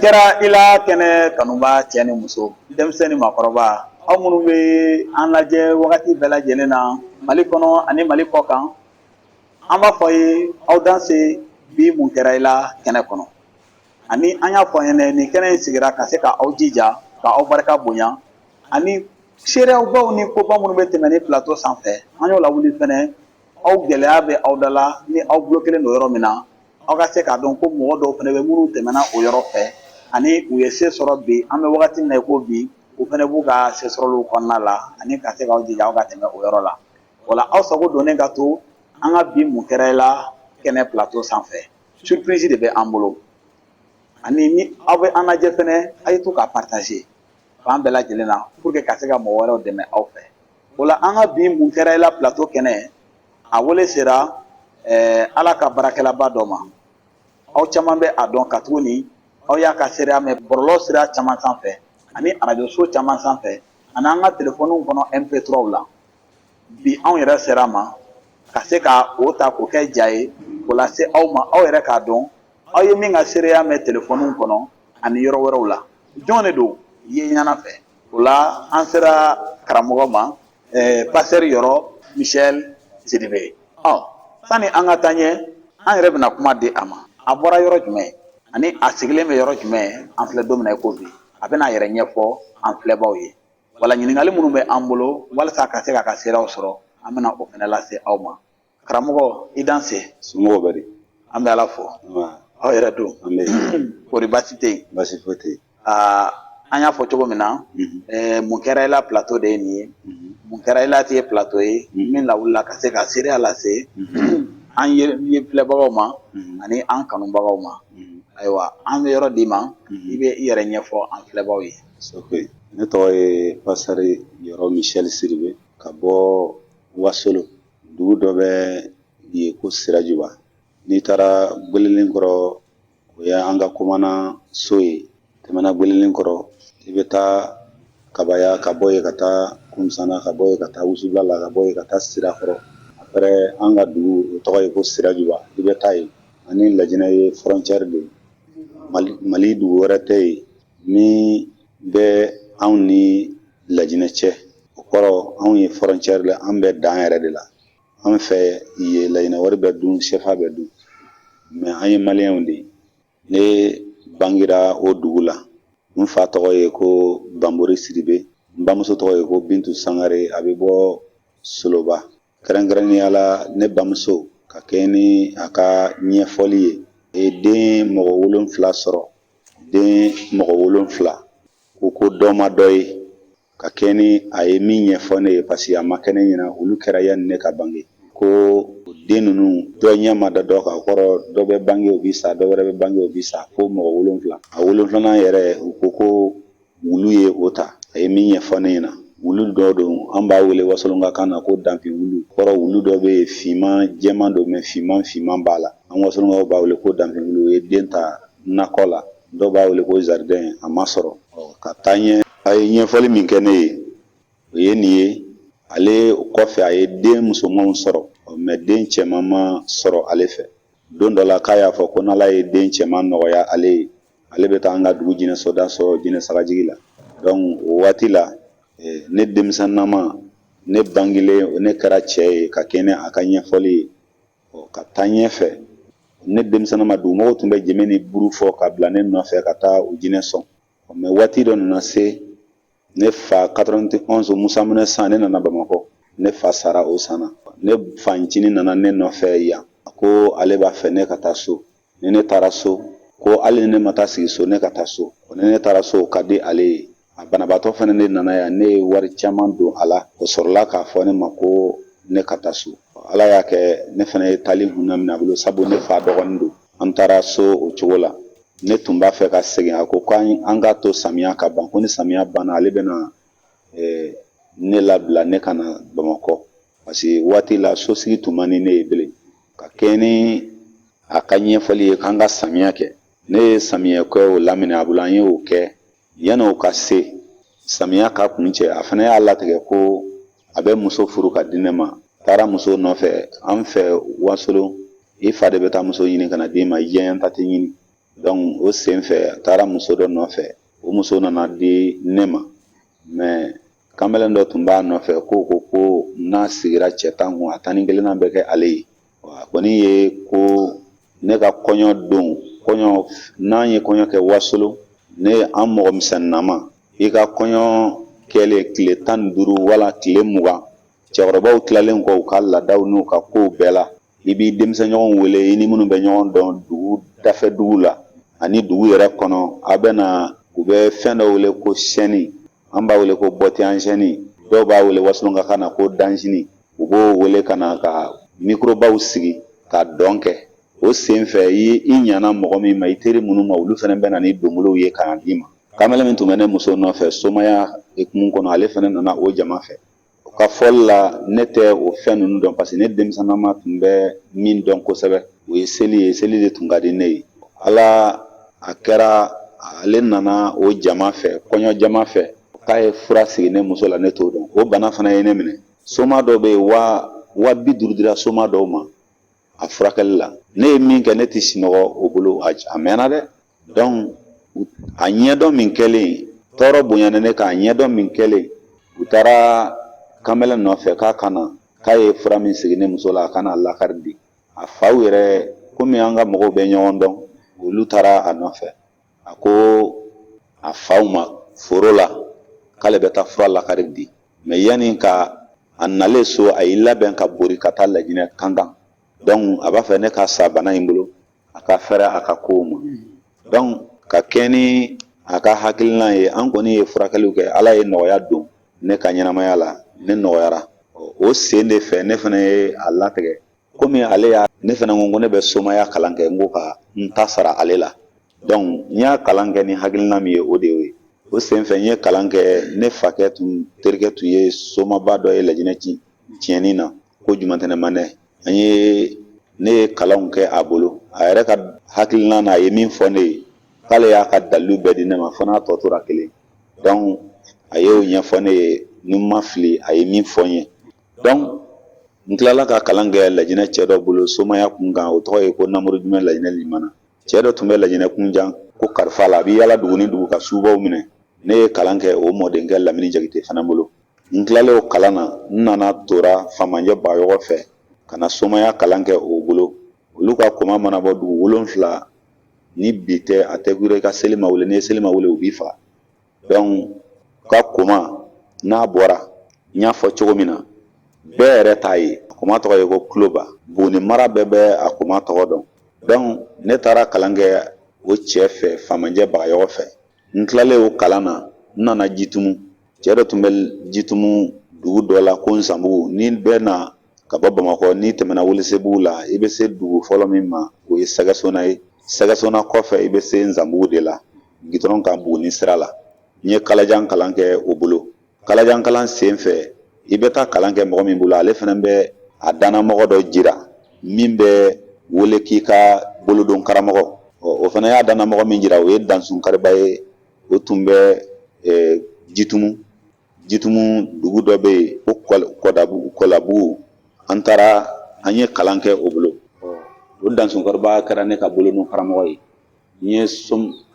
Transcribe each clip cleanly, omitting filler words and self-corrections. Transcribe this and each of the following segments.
Kɛra i la kɛnɛ kanuba, cɛ ni muso, denmisɛnnin ni maakɔrɔba, aw minnu bɛ an lajɛ wagati bɛɛ lajɛlen na Mali kɔnɔ ani Mali kɔ kan, an b'a fɔ ye aw danse bi Mun kɛra i la kɛnɛ kɔnɔ. Ani an y'a fɔ ɲɛna, nin kɛnɛ in sigira ka se ka aw jija, ka aw barika bonya, ani seereyabaw ni koba minnu bɛ tɛmɛ ni plateau sanfɛ, an y'o lawuli fɛnɛ. Aw gɛlɛya bɛ aw da la ni aw bloquélen don yɔrɔ min na, aw ka se k'a dɔn ko mɔgɔ dɔw fana bɛ minnu tɛmɛna o yɔrɔ fɛ ani u ye se sɔrɔ bi. An bɛ wagati min na i ko bi, u fana b'u ka se sɔrɔliw kɔnɔna la, ani ka se k'aw jija aw ka tɛmɛ o yɔrɔ la. O la, aw sago donnen ka to an ka bi Mun kɛra i la kɛnɛ plateau sanfɛ, surprise de bɛ an bolo. Ani ni aw bɛ an lajɛ fɛnɛ, a ye to ka partager fan bɛɛ lajɛlen na pour que ka se ka mɔgɔ wɛrɛw dɛmɛ aw fɛ. O la, an ka bi Mun kɛra i la plateau kɛnɛ, a wele sera Ala ka baarakɛlaba dɔ ma. Aw caman bɛ a dɔn katuguni aw y'a ka seereya mɛn bɔlɔlɔ sira caman sanfɛ ani arajoso caman sanfɛ ani an ka telefɔniw kɔnɔ MP3 la. Bi anw yɛrɛ sera a ma ka se ka o ta k'o kɛ ja ye k'o lase aw ma, aw yɛrɛ k'a dɔn aw ye min ka seereya mɛn telefɔniw kɔnɔ ani yɔrɔ wɛrɛw la, jɔn de don ye ɲɛna fɛ. O la, an sera karamɔgɔ ma, pasteur Yɔrɔ Michel Sidibe. Ɔ sani an ka taa ɲɛ, an yɛrɛ bɛna kuma di a ma. A bɔra yɔrɔ jumɛn ani a sigilen bɛ yɔrɔ jumɛn? An filɛ don min na i ko bi, a bɛna a yɛrɛ ɲɛfɔ an filɛbaw ye. Wala ɲininkali minnu bɛ an bolo walasa ka se k'a ka seereyaw sɔrɔ, an bɛna o fana lase aw ma. Karamɔgɔ, i danse. Somɔgɔw bɛ di? An bɛ Ala fo. Aw yɛrɛ don? An bɛ. Kɔri baasi tɛ yen? Baasi foyi tɛ yen. Aa, an y'a fɔ cogo min na, Mun kɛra i la plateau de ye nin ye. Mun kɛra i la ye plateau ye min lawulila ka se ka seereya lase an ye filɛbagaw ma ani an kanubagaw ma. Ayiwa, an bɛ yɔrɔ d'i ma, i bɛ i yɛrɛ ɲɛfɔ an filɛbagaw ye. Ne tɔgɔ ye pasteur Yɔrɔ Michel Sidibe, ka bɔ Wasolo, dugu dɔ bɛ yen ko Sirajuba. N'i taara Gwelelen kɔrɔ, o ye an ka komana so ye. Tɛmɛna Gwelelen kɔrɔ, i bɛ taa Kabaya, ka bɔ yen ka taa Kunsana, ka bɔ yen ka taa Wusubila la, ka bɔ yen ka taa Sirakɔrɔ. Après, an ka dugu, o tɔgɔ ye ko Sirajuba. I bɛ taa yen, ani Lajinɛ ye frontière de ye. Mali dugu wɛrɛ tɛ yen min bɛ anw ni Lajinɛ cɛ. O kɔrɔ, anw ye frontière la, an bɛ dan yɛrɛ de la. An fɛ yen, Lajinɛ wari bɛ dun, CFA bɛ dun, mais an ye Maliyɛnw de ye. Ne bangira o dugu la. N fa tɔgɔ ye ko Banbori Sidibe, n bamuso tɔgɔ ye ko Bintu Sangare, a bɛ bɔ Soloba. Kɛrɛnkɛrɛnnenya la, ne bamuso, ka kɛ ni a ka ɲɛfɔli ye, a ye den mɔgɔ 7 sɔrɔ. Den mɔgɔ 7, ko dɔ ma dɔ ye. Ka kɛ ni a ye min ɲɛfɔ ne ye, parce que a ma kɛ ne ɲɛna, olu kɛra yanni ne ka bange, ko den ninnu dɔ ɲɛ ma da dɔ kan. O kɔrɔ, dɔ bɛ bange, o bi sa, dɔ wɛrɛ bɛ bange, o bi sa, fo mɔgɔ 7. A wolonfilanan yɛrɛ, u ko ko wulu ye o ta. A ye min ɲɛfɔ ne ɲɛna, wulu dɔ don, an b'a wele wasolonka kan na ko danpi wulu. Kɔrɔ, wulu dɔ bɛ yen, finman jɛman don, mais finman finman b'a la. An wasolonkaw b'a wele ko danpi wulu. O ye den ta nakɔ la, dɔw b'a wele ko jardin. A ma sɔrɔ ka taa ɲɛ. A ye ɲɛfɔli min kɛ ne ye, o ye nin ye: ale kɔfɛ, a ye den musomanw sɔrɔ, mais den cɛman ma sɔrɔ ale fɛ. Don dɔ la, k'a y'a fɔ ko n'Ala ye den cɛman nɔgɔya ale ye, ale bɛ taa an ka dugu jinɛsoda sɔrɔ jinɛ sagajigi la. Donc o waati la, ne denmisɛnnama, ne bangilen, ne kɛra cɛ ye ka kɛ ni a ka ɲɛfɔli ye. Ka taa ɲɛfɛ, ne denmisɛnnama, dugumɔgɔw tun bɛ jɛmɛ ni buru fɔ ka bila ne nɔfɛ ka taa u jinɛ sɔn. Mais waati dɔ nana se, ne fa 91 Musa minɛ san, ne nana Bamakɔ. Ne fa sara o san na. Ne fa ncinin nana ne nɔfɛ yan. A ko ale b'a fɛ ne ka taa so. Ni ne taara so, ko hali ni ne ma taa sigi so, ne ka taa so. Ni ne taara so, o ka di ale ye. A banabaatɔ fana ne nana yan, ne ye wari caman don a la. O sɔrɔla k'a fɔ ne ma ko ne ka taa so. Ala y'a kɛ, ne fana ye taali kun daminɛ a bolo, sabu ne fa dɔgɔnin don. An taara so o cogo la. Ne tun b'a fɛ ka segin, a ko k'an k'a to samiya ka ban, ko ni samiya banna, ale bɛna ne labila, ne ka na Bamakɔ, parce que waati la sosigi tun man di ne ye bilen. Ka kɛ ni a ka ɲɛfɔli ye k'an ka samiya kɛ, ne ye samiyɛ kɛ o laminɛ a bolo. An ye o kɛ. Yanni o ka se samiya ka kuncɛ, a fana y'a latigɛ ko a bɛ muso furu ka di ne ma. Taara muso nɔfɛ. An fɛ Wasolon, i fa de bɛ taa muso ɲini ka na d'i ma, diɲɛ ta tɛ ɲini. Donc o sen fɛ a taara muso dɔ nɔfɛ, o muso nana di ne ma. Mais kamalen dɔ tun b'a nɔfɛ, ko n'a sigira cɛ 10 kun, a 11nan bɛ kɛ ale ye. A kɔni ye ko ne ka kɔɲɔ don, kɔɲɔ n'an ye kɔɲɔ kɛ Wasolo, ne an mɔgɔ misɛnnama, i ka kɔɲɔ kɛlen tile 15 wala tile 20, cɛkɔrɔbaw tilalen kɔ u ka laadaw n'u ka kow bɛɛ la, i b'i denmisɛnɲɔgɔnw wele, i ni minnu bɛ ɲɔgɔn dɔn dugu dafɛ dugu la ani dugu yɛrɛ kɔnɔ, a bɛ na, u bɛ fɛn dɔ wele ko sɛni, an b'a wele ko bɔtiyan sɛni, dɔw b'a wele wasolonkakan na ko dansini. U b'o wele ka na ka mikorobaw sigi ka dɔn kɛ. O sen fɛ, i ɲana mɔgɔ min ma, i teri minnu ma, olu fana bɛ na ni donbolow ye k'a d'i ma. Kamalen min tun bɛ ne muso nɔfɛ somaya hukumu kɔnɔ, ale fana nana o jama fɛ. O ka fɔli la, ne tɛ o fɛn ninnu dɔn, parce que ne denmisɛnnama tun bɛ min dɔn kosɛbɛ, o ye seli ye. Seli de tun ka di ne ye. Ala a kɛra, ale nana o jama fɛ, kɔɲɔ jama fɛ, k'a ye fura sigi ne muso la, ne t'o dɔn. O bana fana ye ne minɛ. Soma dɔw bɛ yen, 50.000 dira soma dɔw ma a furakɛli la. Ne ye min kɛ, ne tɛ sinɔgɔ o bolo, a mɛnna dɛ. Donc a ɲɛdɔn min kɛlen, tɔɔrɔ bonyana ne kan. A ɲɛdɔn min kɛlen, u taara kamalen nɔfɛ k'a ka na, k'a ye fura min sigi ne muso la, a ka na lakari di a faw yɛrɛ. Komi an ka mɔgɔw bɛ ɲɔgɔn dɔn, olu taara a nɔfɛ. A ko a faw ma foro la k'ale bɛ taa fura lakari di. Mais yanni ka a nalen so, a y'i labɛn ka bori ka taa Lajinɛ Kankan. Donc a b'a fɛ ne ka sa bana in bolo, a ka fɛrɛ a ka kow ma. Donc ka kɛ ni a ka hakilina ye, an kɔni ye furakɛliw kɛ. Ala ye nɔgɔya don ne ka ɲɛnamaya la, ne nɔgɔyara. O sen de fɛ, ne fana ye a latigɛ, komi ale y'a, ne fana ko ne bɛ somaya kalan kɛ, n ko ka n ta sara ale la. Donc n y'a kalan kɛ ni hakilina min ye, o de ye. O sen fɛ, n ye kalan kɛ. Ne fakɛ tun terikɛ tun ye somaba dɔ ye Lajinɛ tiɲɛni na, ko Jumantɛnɛ Manɛ. An ye, ne ye kalanw kɛ a bolo. A yɛrɛ ka hakilina na, a ye min fɔ ne ye, k'ale y'a ka dalilu bɛɛ di ne ma, fo n'a tɔ tora kelen. Donc a y'o ɲɛfɔ ne ye, ni n ma fili, a ye min fɔ n ye. Donc n tilala ka kalan kɛ Lajinɛ cɛ dɔ bolo somaya kun kan, o tɔgɔ ye ko Namuru Jumɛn Lajinɛ Limana. Cɛ dɔ tun bɛ Lajinɛ Kunjan ko Karifa la, a bɛ yala dugu ni dugu ka subaw minɛ. Ne ye kalan kɛ o mɔdenkɛ Lamini Jakite fana bolo. N tilalen o kalan na, n nana tora Famanjɛ Bagayɔgɔ fɛ ka na somaya kalan kɛ o bolo. Olu ka koma mana bɔ dugu 7, ni bi tɛ, a tɛ gure i ka seli ma wele. N'i ye seli ma wele, u b'i faga. Donc ka koma n'a bɔra, n y'a fɔ cogo min na, bɛɛ yɛrɛ t'a ye. A koma tɔgɔ ye ko Kuloba. Buguni mara bɛɛ bɛ a koma tɔgɔ dɔn. Donc ne taara kalan kɛ o cɛ fɛ Famanjɛ Bagayɔgɔ fɛ. N tilalen o kalan na, n nana Jitumu. Cɛ dɔ tun bɛ Jitumu dugu dɔ la ko Nsanbugu. Ni bɛɛ na ka bɔ Bamakɔ, n'i tɛmɛna Welesebugu la, i bɛ se dugu fɔlɔ min ma, o ye Sɛgɛsona ye. Sɛgɛsona kɔfɛ, i bɛ se Nsanbugu de la, gitɔrɔn kan Buguni sira la. N ye kalajan kalan kɛ o bolo. Kalajan kalan sen fɛ, i bɛ taa kalan kɛ mɔgɔ min bolo, ale fana bɛ a dannamɔgɔ dɔ jira min bɛ wele k'i ka bolodon karamɔgɔ. O fana y'a dannamɔgɔ min jira, o ye Dansun Kariba ye. O tun bɛ Jitumu. Jitumu dugu dɔ bɛ yen ko Kɔdabugu. An taara, an ye kalan kɛ o bolo. O Dansun Kariba kɛra ne ka bolodon karamɔgɔ ye. N ye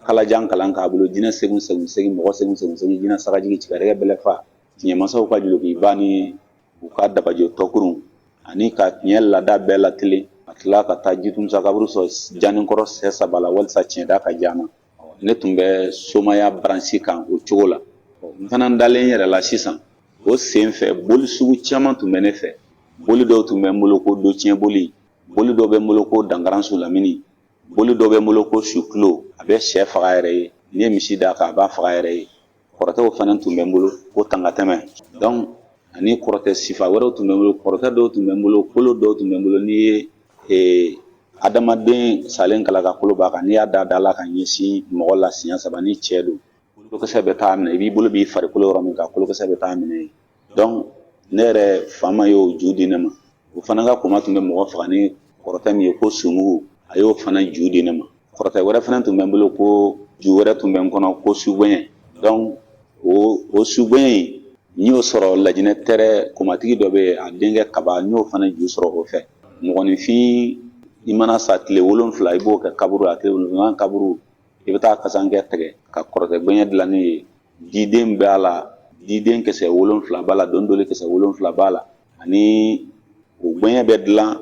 kalajan kalan k'a bolo, jinɛ segun segun segin, mɔgɔ segun segun segin, jinɛ sagajigi cigarɛgɛ bɛlɛ fa, tiɲɛmasaw ka julokiba ni u ka dabajo tɔkurun ani ka tiɲɛ laada bɛɛ latilen, ka tila ka taa Jitumusa kaburu sɔrɔ Janinkɔrɔ sɛ 3 la walisa tiɲɛda ka diya n na. Ne tun bɛ somaya baransi kan o cogo la. N fana dalen yɛrɛ la sisan. O sen fɛ, boli sugu caman tun bɛ ne fɛ. Boli dɔw tun bɛ n bolo ko dociɲɛ boli, boli dɔw bɛ n bolo ko dankaran sulamini, boli dɔw bɛ n bolo ko sukulo, a bɛ sɛ faga yɛrɛ ye, n'i ye misi d'a kan, a b'a faga yɛrɛ ye. Kɔrɔtɛw fana tun bɛ n bolo ko tangatɛmɛ. Donc ani kɔrɔtɛ sifa wɛrɛw tun bɛ n bolo. Kɔrɔtɛ dɔw tun bɛ n bolo, kolo dɔw tun bɛ n bolo. N'i ye adamaden salen kala ka kolo b'a kan, n'i y'a da da la ka ɲɛsin mɔgɔ la siɲɛ 3, ni cɛ don, kolokisɛ bɛ taa minɛ. I b'i bolo b'i farikolo yɔrɔ min kan, kolokisɛ bɛ taa minɛ yen. Donc ne yɛrɛ faama y'o ju di ne ma. O fana ka koma tun bɛ mɔgɔ faga ni kɔrɔtɛ min ye ko sumugu, a y'o fana ju di ne ma. Kɔrɔtɛ wɛrɛ fana tun bɛ n bolo, ko ju wɛrɛ tun bɛ n kɔnɔ ko sugbɛɲɛ. Donc o sugbɛɲɛ in, n y'o sɔrɔ Lajinɛ tɛrɛ komatigi dɔ bɛ yen, a denkɛ Kaba, n y'o fana ju sɔrɔ o fɛ. Mɔgɔninfin I mana sa tile 7, i b'o kɛ kaburu la. Tile 7 kaburu, i bɛ taa kasankɛ tigɛ ka kɔrɔtɛ gbɛɲɛ dilan n'o ye. Diden b'a la, diden kisɛ 7 b'a la, dondoli kisɛ 7 b'a la, ani o gbɛɲɛ bɛ dilan,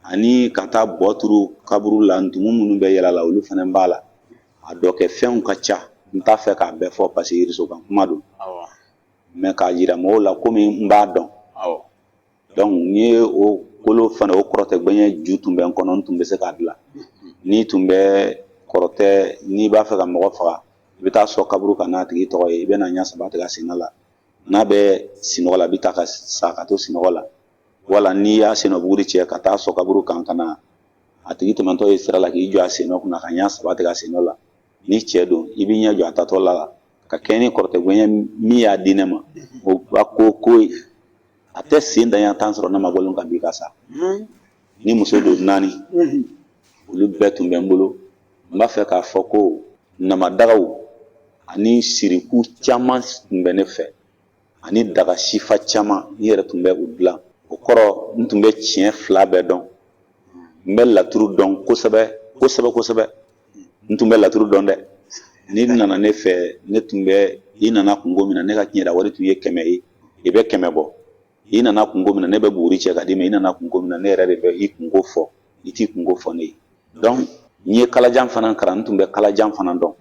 ani ka taa bɔ turu kaburu la. Ntumu minnu bɛ yɛlɛ la, olu fana b'a la. A dɔ kɛ fɛnw ka ca, n t'a fɛ k'a bɛɛ fɔ parce que réseau kan kuma don, mais k'a jira mɔgɔw la komi n b'a dɔn. Donc n ye o kolo fana, o kɔrɔtɛ gbɛɲɛ ju tun bɛ n kɔnɔ, n tun bɛ se k'a dilan. N'i tun bɛ kɔrɔtɛ, n'i b'a fɛ ka mɔgɔ faga, i bɛ taa sɔn kaburu kan n'a tigi tɔgɔ ye, i bɛ na ɲɛ 3 tigɛ a senna la. N'a bɛ sinɔgɔ la, a bɛ taa ka sa ka to sinɔgɔ la. Wala n'i y'a sennɔ buguri cɛ ka taa sɔn kaburu kan, ka na a tigi tɛmɛtɔ ye sira la, k'i jɔ a sennɔ kunna ka ɲɛ 3 tigɛ a sennɔ la, ni cɛ don, i b'i ɲɛ jɔ a tatɔ la ka kɛɲɛ ni kɔrɔtɛ gbɛɲɛ min y'a di ne ma, o b'a ko a tɛ sen daɲɛ 10 sɔrɔ n'a ma bɔ ka bin ka sa. Ni muso don, 4, olu bɛɛ tun bɛ n bolo. N b'a fɛ k'a fɔ ko namadagaw ani siriku caman tun bɛ ne fɛ, ani daga sifa caman, n yɛrɛ tun bɛ u dilan. O kɔrɔ, n tun bɛ tiɲɛ 2 bɛɛ dɔn. N bɛ laturu dɔn kosɛbɛ kosɛbɛ kosɛbɛ. N tun bɛ laturu dɔn dɛ. N'i nana ne fɛ, ne tun bɛ, i nana kunko min na, ne ka tiɲɛda wari tun ye 100 ye, i bɛ 100 bɔ. I nana kunko min na, ne bɛ buguri cɛ ka d'i ma. I nana kunko min na, ne yɛrɛ de bɛ i kunko fɔ, i t'i kunko fɔ ne ye. Donc n ye kalajan fana kalan, n tun bɛ kalajan fana dɔn.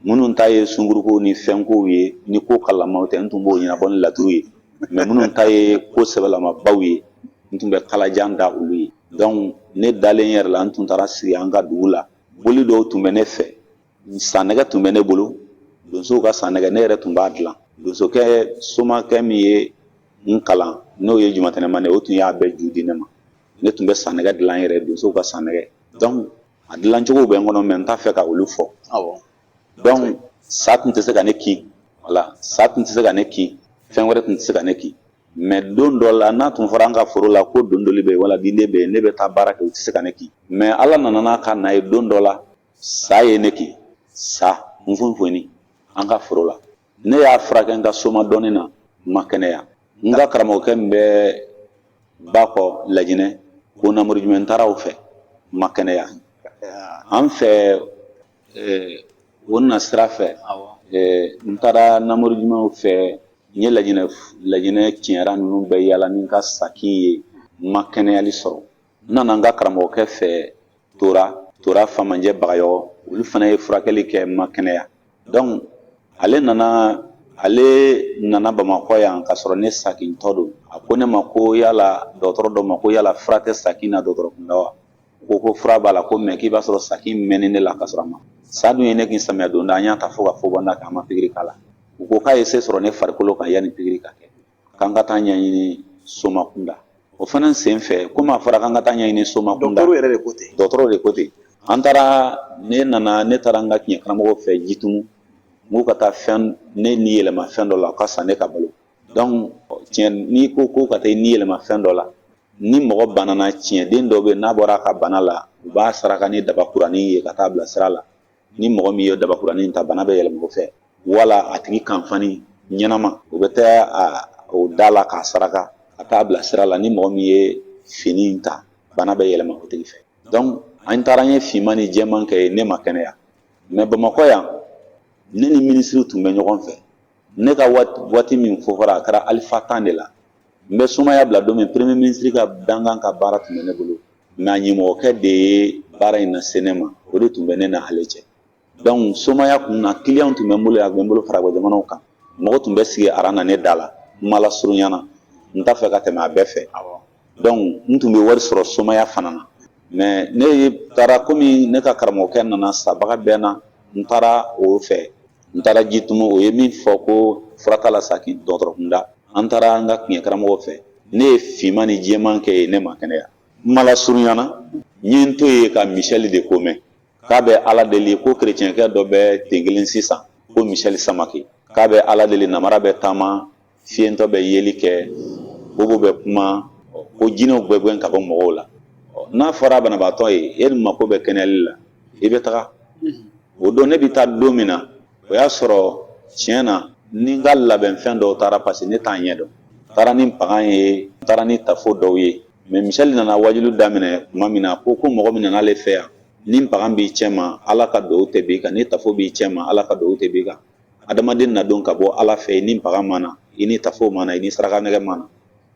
Minnu ta ye sunkuruko ni fɛnkow ye, ni ko kalamaw tɛ, n tun b'o ɲɛnabɔ ni laturu ye. Mais minnu ta ye ko sɛbɛlamabaw ye, n tun bɛ kalajan da olu ye. Donc ne dalen yɛrɛ la, n tun taara sigi an ka dugu la. Boli dɔw tun bɛ ne fɛ, sannɛgɛ tun bɛ ne bolo, donsow ka sannɛgɛ, ne yɛrɛ tun b'a dilan. Donsokɛ somakɛ min ye n kalan, n'o ye Jumatɛnɛmane, o tun y'a bɛɛ ju di ne ma. Ne tun bɛ sannɛgɛ dilan yɛrɛ, donsow ka sannɛgɛ. Donc a dilancogo bɛ n kɔnɔ, mais n t'a fɛ ka olu fɔ. Donc sa tun tɛ se ka ne kin, wala sa tun tɛ se ka ne kin, fɛn wɛrɛ tun tɛ se ka ne kin. Mais don dɔ la, n'a tun fɔra an ka foro la ko dondoli bɛ yen wala diden bɛ yen, ne bɛ taa baara kɛ, u tɛ se ka ne kin. Mais Ala nana n'a ka na ye, don dɔ la, sa ye ne kin, sa nfunfuni an ka foro la. Ne y'a furakɛ n ka soma dɔɔni na, n ma kɛnɛya. N ka karamɔgɔkɛ min bɛ Bakɔ Lajinɛ, ko namori jumɛn, n taara o fɛ, n ma kɛnɛya. An fɛ o na sira fɛ, n taara namori jumɛnw fɛ, n ye Lajinɛ tiɲɛra ninnu bɛɛ yala ni n ka saki ye, n ma kɛnɛyali sɔrɔ. N nana n ka karamɔgɔkɛ fɛ Tora Famanjɛ Bagayɔgɔ, olu fana ye furakɛli kɛ, n ma kɛnɛya. Donc ale nana Bamakɔ yan ka sɔrɔ ne sakintɔ don. A ko ne ma ko yala dɔgɔtɔrɔ dɔ ma ko yala fura tɛ sakin na dɔgɔtɔrɔ kunda wa? Ko fura b'a la, ko mais k'i b'a sɔrɔ sakin mɛnni ne la ka sɔrɔ a ma sa dun ye ne kin samiya donda, an y'a ta fo ka fobɔnda kɛ, an ma pikiri k'a la. U ko k'a ye se sɔrɔ ne farikolo kan yanni pikiri ka kɛ, k'an ka taa ɲɛɲini soma kunda. O fana sen fɛ, komi a fɔra k'an ka taa ɲɛɲini soma kunda. Dɔgɔtɔrɔ yɛrɛ de ko ten. Dɔgɔtɔrɔ de ko ten. An taara, ne nana, ne taara n ka tiɲɛ karamɔgɔ fɛ Jitumu, n ko ka taa fɛn ne ni yɛlɛma fɛn dɔ la, ka san ne ka balo. Donc tiɲɛ, n'i ko ka taa i ni yɛlɛma fɛn dɔ la, ni mɔgɔ banana, tiɲɛden dɔ bɛ yen, n'a bɔra a ka bana la, u b'a saraka ni dabakuranin ye ka taa bila sira la. Ni mɔgɔ min ye dabakuranin ta, bana bɛ yɛlɛma o fɛ. Wala a tigi kanfani ɲɛnama, o bɛ taa o da la k'a saraka ka taa bila sira la. Ni mɔgɔ min ye fini ta, bana bɛ yɛlɛma o tigi fɛ. Donc an taara, n ye finman ni jɛman kɛ yen, ne ma kɛnɛya. Mais Bamakɔ yan, ne ni minisiri tun bɛ ɲɔgɔn fɛ. Ne ka waati min fɔ fɔra, a kɛra Alifa 10 de la. N bɛ sumaya bila don min, premier ministre ka dankan ka baara tun bɛ ne bolo, mais a ɲɛmɔgɔkɛ de ye baara in lase ne ma, o de tun bɛ ne n'ale cɛ. Donc somaya kun na, client tun bɛ n bolo yan, a tun bɛ n bolo farajɛ jamanaw kan. Mɔgɔ tun bɛ sigi aran na ne da la. Kuma lasurunya na, n t'a fɛ ka tɛmɛ a bɛɛ fɛ. Donc n tun bɛ wari sɔrɔ somaya fana na. Mais ne ye taara, komi ne ka karamɔgɔkɛ nana sabaga bɛɛ na, n taara o fɛ, n taara Jitumu, o ye min fɔ ko fura t'a la saki dɔgɔtɔrɔ kunda. An taara n ka tiɲɛ karamɔgɔ fɛ, ne ye finman ni jɛman kɛ yen, ne ma kɛnɛya. Kuma lasurunya na, n ye n to yen ka Misɛli de ko mɛn k'a bɛ Ala deli ko kerecɛnkɛ dɔ bɛ ten kelen sisan, ko Misɛli Samake, k'a bɛ Ala deli, namara bɛ taama, fiyentɔ bɛ yeli kɛ, bobo bɛ kuma, ko jinɛw bɛ gɛn ka bɔ mɔgɔw la. N'a fɔra banabaatɔ ye, e ni mako bɛ kɛnɛyali la, i bɛ taga. O don, ne bɛ taa don min na, o y'a sɔrɔ tiɲɛ na, ni n ka labɛnfɛn dɔw taara, parce que ne t'a ɲɛ dɔn. Taara ni pagan ye, n taara ni tafo dɔw ye. Mais Misɛli nana wajulu daminɛ tuma min na, ko mɔgɔ min nana ale fɛ yan, ni bagan b'i cɛ ma, Ala ka dugawu tɛ b'i kan, ni tafo b'i cɛ ma, Ala ka dugawu tɛ b'i kan. Adamaden na don ka bɔ Ala fɛ, i ni bagan ma na, i ni tafo ma na, i ni saraka nɛgɛ ma na,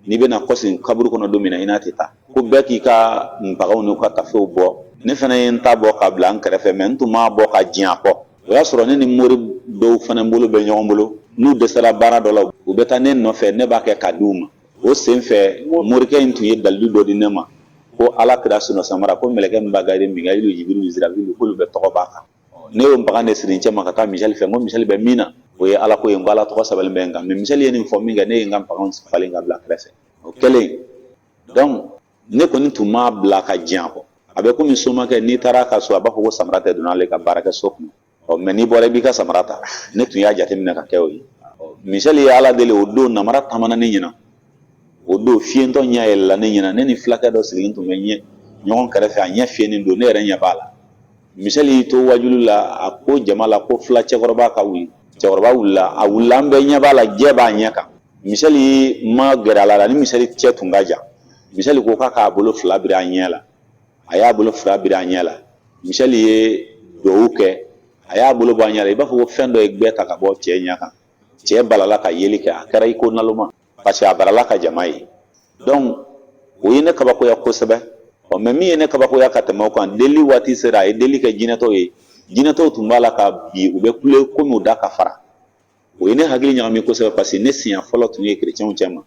n'i bɛna kɔsegin kaburu kɔnɔ don min na, i n'a tɛ taa. Ko bɛɛ k'i ka baganw n'u ka tafew bɔ. Ne fana ye n ta bɔ ka bila n kɛrɛfɛ, mais n tun m'a bɔ ka jɛn a kɔ. O y'a sɔrɔ ne ni mori dɔw fana bolo bɛ ɲɔgɔn bolo, n'u dɛsɛra baara dɔ la, u bɛ taa ne nɔfɛ, ne b'a kɛ k'a di u ma. O sen fɛ, morikɛ in tun ye dalilu dɔ di ne ma ko Ala kira sunɔ samara, ko mɛlɛkɛ min b'a garder, Mikayilu, Jibirilu, Isirafilu, k'olu bɛɛ tɔgɔ b'a kan. Ne y'o bagan de siri n cɛ ma ka taa Misɛli fɛ. N ko Misɛli bɛ min na, o ye Ala ko ye, n ko Ala tɔgɔ sɛbɛnlen bɛ n kan. Mais Misɛli ye nin fɔ min kɛ, ne ye n ka bagan falen ka bila kɛrɛfɛ. O kɛlen, donc ne kɔni tun m'a bila ka jɛn a kɔ. A bɛ komi somakɛ, n'i taara a ka so, a b'a fɔ ko samara tɛ donna ale ka baarakɛ so kɔnɔ. Ɔ, mais n'i bɔra, i b'i ka samara ta. Ne tun y'a jateminɛ ka kɛ o ye. Misɛli ye Ala deli, o don namara taamana ne ɲɛna. O don fiyentɔ ɲɛ yɛlɛla ne ɲɛna. Ne ni fulakɛ dɔ sigilen tun bɛ ɲɛ ɲɔgɔn kɛrɛfɛ, a ɲɛ fiyennen don, ne yɛrɛ ɲɛ b'a la. Misɛli y'i to wajulu la, a ko jama la ko fula cɛkɔrɔba ka wuli. Cɛkɔrɔba wulila, a wulila, an bɛɛ ɲɛ b'a la, jɛ b'a ɲɛ kan. Misɛli ma gɛrɛ a la, ni Misɛli cɛ tun ka jan. Misɛli ko k'a k'a bolo fila biri a ɲɛ la. A y'a bolo fila biri a ɲɛ la. Misɛli ye duwawu kɛ, a y'a bolo bɔ a ɲɛ la, i b'a fɔ ko fɛn dɔ ye gbɛ ta ka bɔ cɛ ɲɛ kan. Cɛ balala ka yeli kɛ, a kɛra i ko naloma, parce que a barala ka jama ye. Donc o ye ne kabakoya kosɛbɛ. Ɔ, mais min ye ne kabakoya ka tɛmɛ o kan, deli waati sera, a ye deli kɛ jinɛtɔw ye. Jinɛtɔw tun b'a la ka bi, u bɛ kule komi u da ka fara. O ye ne hakili ɲagami kosɛbɛ, parce que ne siɲɛ fɔlɔ tun ye kerecɛnw cɛ ma,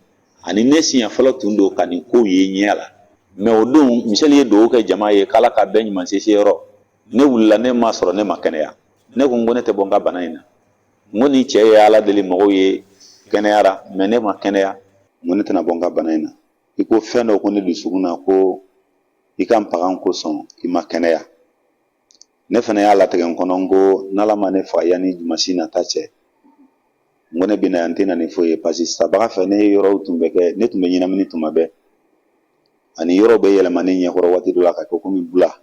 ani ne siɲɛ fɔlɔ tun don ka nin kow ye ɲɛ la. Mais o don Misɛli ye dugawu kɛ jama ye k'Ala ka bɛɛ ɲuman se yɔrɔ. Ne wulila, ne ma sɔrɔ, ne ma kɛnɛya. Ne ko n ko ne tɛ bɔ n ka bana in na. N ko ni cɛ ye Ala deli mɔgɔw ye, kɛnɛyara, mais ne ma kɛnɛya. N ko ne tɛna bɔ n ka bana in na. I ko fɛn dɔ ko ne dusukun na ko i ka bagan kosɔn i ma kɛnɛya. Ne fana y'a latigɛ n kɔnɔ, n ko n'Ala ma ne faga yanni jumasi nata cɛ, n ko ne bɛna yan, n tɛ na ni foyi ye, parce que sabaga fɛ ne yɔrɔw tun bɛ kɛ, ne tun bɛ ɲɛnamini tuma bɛɛ, ani yɔrɔw bɛ yɛlɛma ne ɲɛkɔrɔ waati dɔ la ka kɛ komi bula.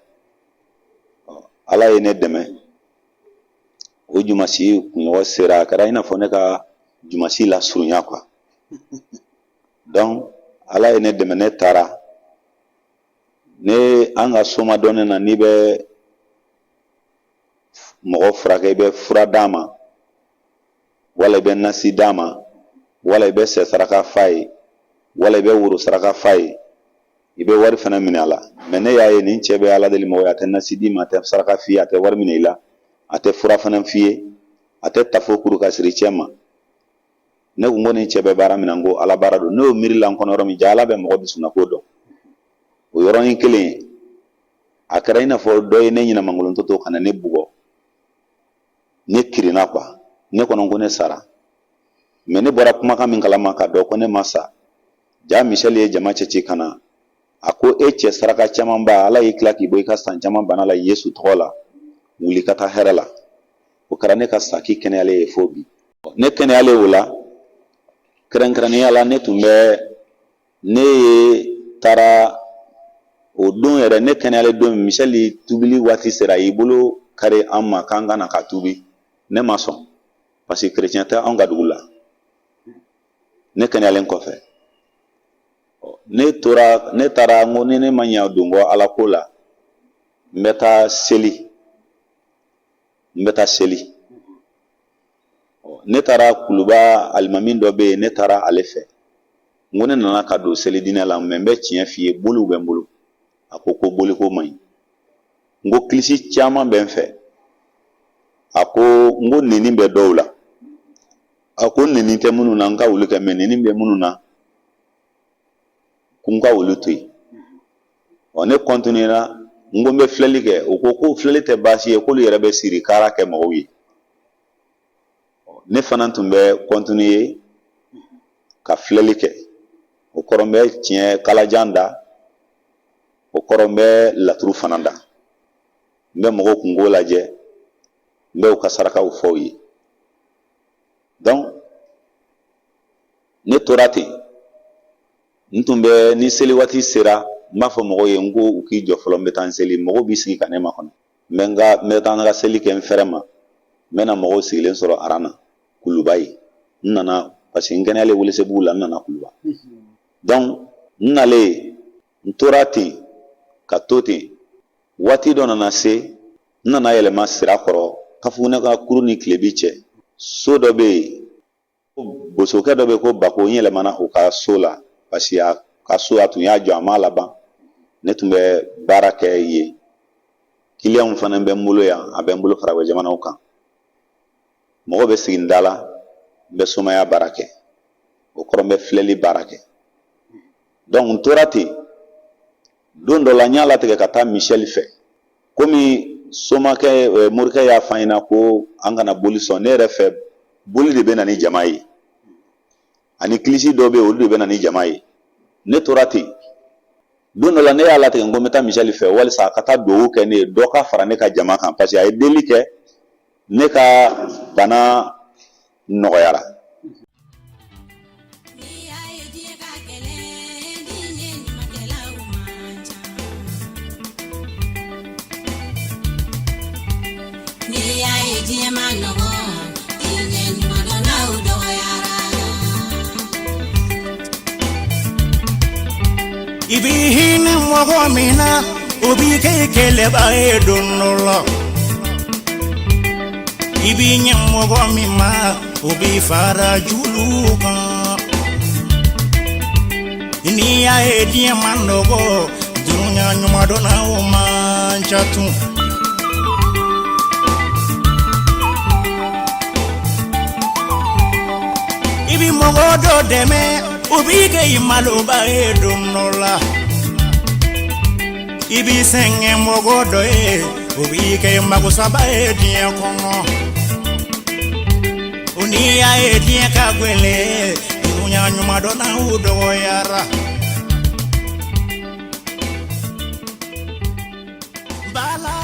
Ala ye ne dɛmɛ, o jumasi kunɲɔgɔn sera, a kɛra i n'a fɔ ne ka jumasi lasurunya quoi. Donc Ala ye ne dɛmɛ, ne taara. Ne an ka soma dɔɔnin na, n'i bɛ mɔgɔ furakɛ, i bɛ fura d'a ma, wala i bɛ nasi d'a ma, wala i bɛ sɛ saraka f'a ye, wala i bɛ woro saraka f'a ye, i bɛ wari fana minɛ a la. Mais ne y'a ye nin cɛ bɛ Ala deli mɔgɔ ye, a tɛ nasi d'i ma, a tɛ saraka f'i ye, a tɛ wari minɛ i la, a tɛ fura fana f'i ye, a tɛ tafo kuru ka siri cɛ ma. Ne ko n ko nin cɛ bɛ baara min na, n ko Ala baara don. Ne y'o miiri la n kɔnɔ yɔrɔ min, ja Ala bɛ mɔgɔ dusukunna ko dɔn. O yɔrɔnin kelen, a kɛra i n'a fɔ dɔ ye ne ɲɛnamankolon to ka na ne bugɔ, ne kirinna quoi. Ne kɔnɔ ko ne sara, mais ne bɔra kumakan min kalama ka dɔn ko ne ma sa. Ja Misɛli ye jama cɛ ci ka na, a ko e cɛ saraka camanba, Ala y'i tila k'i bɔ i ka san caman bana la Yesu tɔgɔ la, wuli ka taa hɛrɛ la. O kɛra ne ka saki kɛnɛyalen ye fo bi. Ne kɛnɛyalen o la, kɛrɛnkɛrɛnnenya la, ne tun bɛ ne ye taara o don yɛrɛ, ne kɛnɛyalen don, Misɛli tubili waati sera, a y'i bolo kari an ma k'an ka na ka tubi. Ne ma sɔn, parce que kerecɛn tɛ anw ka dugu la. Ne kɛnɛyalen kɔfɛ, ne tora, ne taara, n ko ni ne ma ɲɛ don kɔ Ala ko la, n bɛ taa seli, n bɛ taa seli. Ne taara Kuluba, alimami dɔ bɛ yen, ne taara ale fɛ. N ko ne nana ka don seli diinɛ la, mais n bɛ tiɲɛ f'i ye, boliw bɛ n bolo. A ko ko boliko man ɲi. N ko kilisi caman bɛ n fɛ. A ko, n ko neni bɛ dɔw la. A ko neni tɛ minnu na, n ka olu kɛ, mais neni bɛ minnu na, ko n ka olu to yen. Ɔ, ne kɔntinuyera, n ko n bɛ filɛli kɛ. O ko ko filɛli tɛ baasi ye, k'olu yɛrɛ bɛ siri kara kɛ mɔgɔw ye. Ne fana tun bɛ kɔntinuye ka filɛli kɛ. O kɔrɔ n bɛ tiɲɛ kalajan da, o kɔrɔ n bɛ laturu fana da, n bɛ mɔgɔw kunko lajɛ, n bɛ u ka sarakaw fɔ u ye. Donc ne tora ten. N tun bɛ, ni seli waati sera, n b'a fɔ mɔgɔw ye, n ko u k'i jɔ fɔlɔ, n bɛ taa n seli. Mɔgɔw b'i sigi ka ne makɔnɔ, n bɛ n ka, n bɛ taa n ka seli kɛ n fɛrɛ ma. N bɛ na mɔgɔw sigilen sɔrɔ aran na Kuluba ye. N nana parce que n kɛnɛyalen Welesebugu la, n nana Kuluba. Donc n nalen N tora ten ka to ten. Waati dɔ nana se, n nana yɛlɛma Sirakɔrɔ, Kafugunɛ ka kuru ni tilebi cɛ. So dɔ bɛ yen, bosokɛ dɔ bɛ ko Bako. N yɛlɛmana o ka so la parce que a ka so, a tun y'a jɔ, a m'a laban. Ne tun bɛ baara kɛ yen, kiliyanw fana bɛ n bolo yan, a bɛ n bolo farajɛ jamanaw kan. Mɔgɔ bɛ sigi n da la, n bɛ somaya baara kɛ, o kɔrɔ n bɛ filɛli baara kɛ. Donc n tora ten. Don dɔ la, n y'a latigɛ ka taa Misɛli fɛ. Komi somakɛ, morikɛ y'a fɔ an ɲɛna ko an kana boli sɔn, ne yɛrɛ fɛ, boli de bɛ na ni jama ye, ani kilisi dɔw bɛ yen, olu de bɛ na ni jama ye. Ne tora ten. Don dɔ la, ne y'a latigɛ n ko n bɛ taa Misɛli fɛ walisa a ka taa dugawu kɛ ne ye, dɔ ka fara ne ka jama kan, parce que a ye deli kɛ, ne ka bana nɔgɔyara. I b'i hinɛ mɔgɔ min na, o b'i kɛ kɛlɛba ye don dɔ la. I b'i ɲɛ mɔgɔ min ma, o b'i fara julu kan. N'i y'a ye diɲɛ man nɔgɔ, dunuya ɲumandɔnnaw man ca tun. I bi mɔgɔ dɔ dɛmɛ, o b'i kɛ i maloba ye don dɔ la. I b'i sɛgɛn mɔgɔ dɔ ye, o b'i kɛ magosaba ye diɲɛ kɔnɔ. O n'i y'a ye diɲɛ ka gwɛlɛn, dunuya ɲumandɔnnaw dɔgɔyara. Bala.